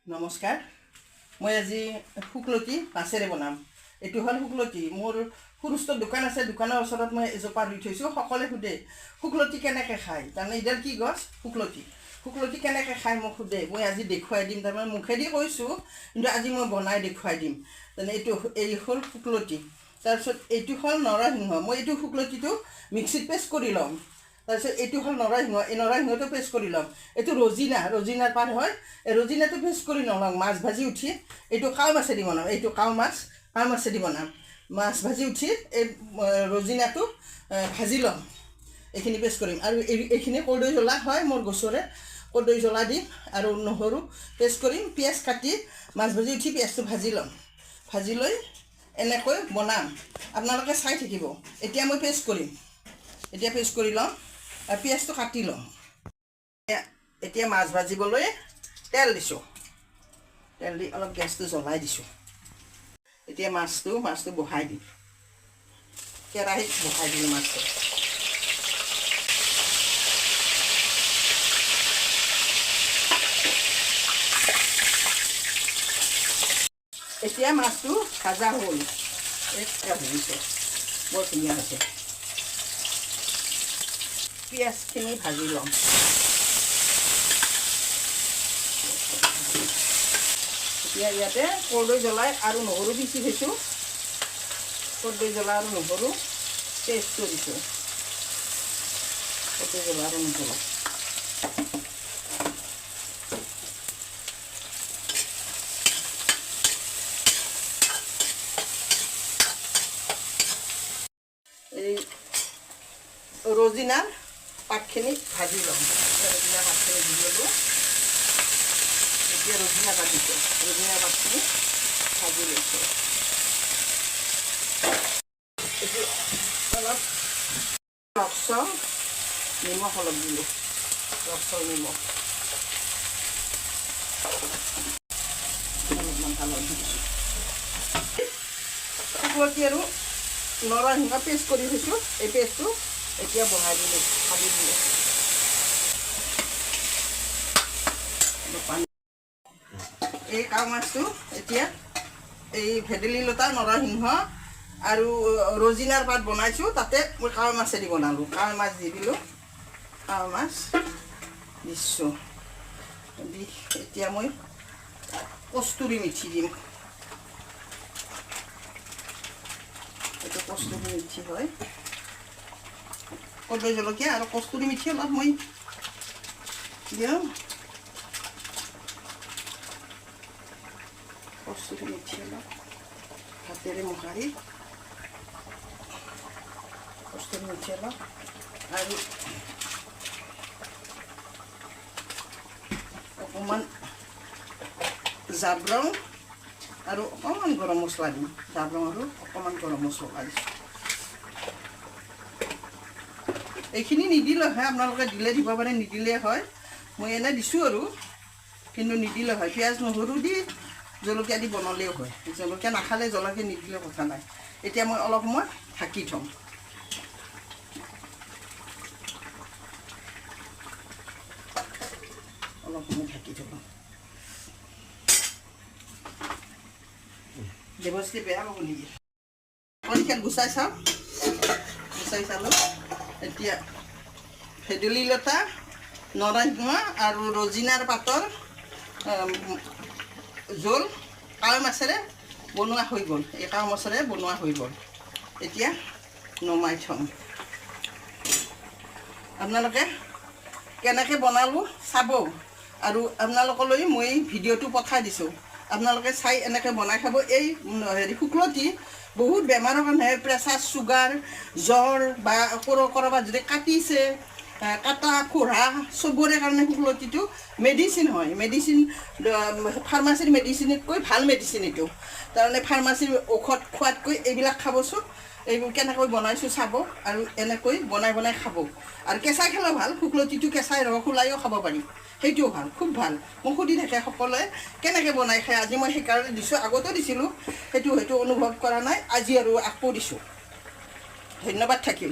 নমস্কাৰ, মই আজি শুকলতি মাছেৰে বনাম। এইটো হ'ল শুকলতি। মোৰ সুৰুষ্টৰ দোকান আছে, দোকানৰ ওচৰত মই এজোপা ৰুই থৈছোঁ। সকলোৱে সোধে শুকলতি কেনেকৈ খায়, তাৰমানে এইডাল কি গছ শুকলতি, শুকলতি কেনেকৈ খায় মোক সোধে। মই আজি দেখুৱাই দিম, তাৰমানে মুখেদি কৈছোঁ, কিন্তু আজি মই বনাই দেখুৱাই দিম। তাৰমানে এইটো এই হ'ল শুকলতি। তাৰপিছত এইটো হ'ল নৰসিংহ। মই এইটো শুকলতিটো মিক্সিত পেষ্ট কৰি ল'ম। তাৰপিছত এইটো হ'ল নৰসিংহ, এই নৰসিংহটো পেষ্ট কৰি ল'ম। এইটো ৰজিনা, ৰজিনাৰ পাত হয়, এই ৰজিনাটো পেষ্ট কৰি নলওঁ। মাছ ভাজি উঠি এইটো কাৱৈ মাছেদি বনাম। এইটো কাৱৈ মাছ, কাৱৈ মাছেদি বনাম। মাছ ভাজি উঠি এই ৰজিনাটো ভাজি ল'ম, এইখিনি পেষ্ট কৰিম। আৰু এইখিনি কৰ্দৈ জ্বলা হয় মোৰ গছৰে, কৰ্দৈ জ্বলা দিম আৰু নহৰু পেষ্ট কৰিম। পিঁয়াজ কাটি মাছ ভাজি উঠি পিঁয়াজটো ভাজি ল'ম, ভাজি লৈ এনেকৈ বনাম। আপোনালোকে চাই থাকিব। এতিয়া মই পেষ্ট কৰিম, এতিয়া পেষ্ট কৰি ল'ম আৰু পিঁয়াজটো কাটি ল'ম। এতিয়া মাছ ভাজিবলৈ তেল দিছোঁ, তেল দি অলপ গেছটো জ্বলাই দিছোঁ। এতিয়া মাছটো বহাই দিম, কেৰাহীত বহাই দিলোঁ মাছটো। এতিয়া মাছটো ভাজা হ'ল, এতিয়া হৈছে, বৰ ধুনীয়া হৈছে। পিঁয়াজখিনি ভাজি ল'ম। এতিয়া ইয়াতে কৰ্দৈ জ্বলাই আৰু নহৰু পিচি থৈছোঁ, কৰ্দৈ জ্বলা আৰু নহৰু পেষ্টটো দিছোঁ, কৰ্দৈ জ্বলা আৰু নহৰু। এই ৰজিনাৰ পাতখিনি ভাজি ল'ম। ৰজিনা পাতখিনি দি ল'লোঁ। এতিয়া ৰজিনা পাত দিছোঁ, ৰজিনা পাতখিনি ভাজি লৈছোঁ। এতিয়া অলপ ৰসল নিমখ অলপ দিলোঁ, ৰসল নিমখ অলপমান হালধি দিছোঁ। শুকলতি আৰু নৰসিংহ পেষ্ট কৰি থৈছোঁ, এই পেষ্টটো এতিয়া বহাই দিলোঁ, ঢালি দিলোঁ। এই কাৱৈ মাছটো এতিয়া এই ভেদাইলতা, নৰসিংহ আৰু ৰজিনাৰ পাত বনাইছোঁ, তাতে মই কাৱৈ মাছেদি বনালোঁ। কাৱৈ মাছ দি দিলোঁ, কাৱৈ মাছ দিছোঁ দি এতিয়া মই কস্তুৰী মিঠি দিম। এইটো কস্তুৰী মিঠি হয়, কৰ্দৈ জলকীয়া আৰু কস্তুৰী মিঠি অলপ মই দিওঁ। কস্তুৰী মিঠি অলপ হাতেৰে মোহাৰি কস্তুৰী মিঠি অলপ আৰু অকণমান জাবৰং আৰু অকণমান গৰম মছলা দিম। জাবৰং আৰু অকণমান গৰম মছলা দিছোঁ। এইখিনি নিদিলে হয়, আপোনালোকে দিলে দিব পাৰে, নিদিলে হয়। মই এনে দিছোঁ আৰু, কিন্তু নিদিলে হয়। পিঁয়াজ নহৰু দি জলকীয়া দি বনালেও হয়। জলকীয়া নাখালে জলকীয়া নিদিলেও কথা নাই। এতিয়া মই অলপ সময় ঢাকি থ'ম। অলপ সময় ঢাকি থ'ব। দেৱশ্ৰী বেয়া পাব নেকি? পৰীক্ষাত গুচাই চাওঁ, গুচাই চালোঁ। এতিয়া ভেদাইলতা, নৰসিংহ আৰু ৰজিনাৰ পাতৰ জোল কাৱৈ মাছেৰে বনোৱা হৈ গ'ল। এই কাৱৈ মাছেৰে বনোৱা হৈ গ'ল। এতিয়া নমাই থ'ম। আপোনালোকে কেনেকৈ বনালোঁ চাব, আৰু আপোনালোকলৈ মই ভিডিঅ'টো পঠাই দিছোঁ, আপোনালোকে চাই এনেকৈ বনাই খাব। এই হেৰি শুকলতি বহুত বেমাৰৰ কাৰণে, প্ৰেছাৰ, চুগাৰ, জ্বৰ বা ক'ৰবাত যদি কাটিছে, কাটা খোৰা চবৰে কাৰণে শুকলতিটো মেডিচিন হয়। মেডিচিন, ফাৰ্মাচীৰ মেডিচিনতকৈ ভাল মেডিচিন এইটো। তাৰমানে ফাৰ্মাচীৰ ঔষধ খোৱাতকৈ এইবিলাক খাবচোন। এইবোৰ কেনেকৈ বনাইছোঁ চাব আৰু এনেকৈ বনাই বনাই খাব। আৰু কেঁচাই খালেও ভাল, শুকলতিটো কেঁচাই ৰস ওলাইও খাব পাৰি, সেইটোও ভাল, খুব ভাল। মোক সুধি থাকে সকলোৱে কেনেকৈ বনাই খায়। আজি মই সেইকাৰণে দিছোঁ, আগতেও দিছিলোঁ, সেইটো হয়তো অনুভৱ কৰা নাই, আজি আৰু আকৌ দিছোঁ। ধন্যবাদ থাকিল।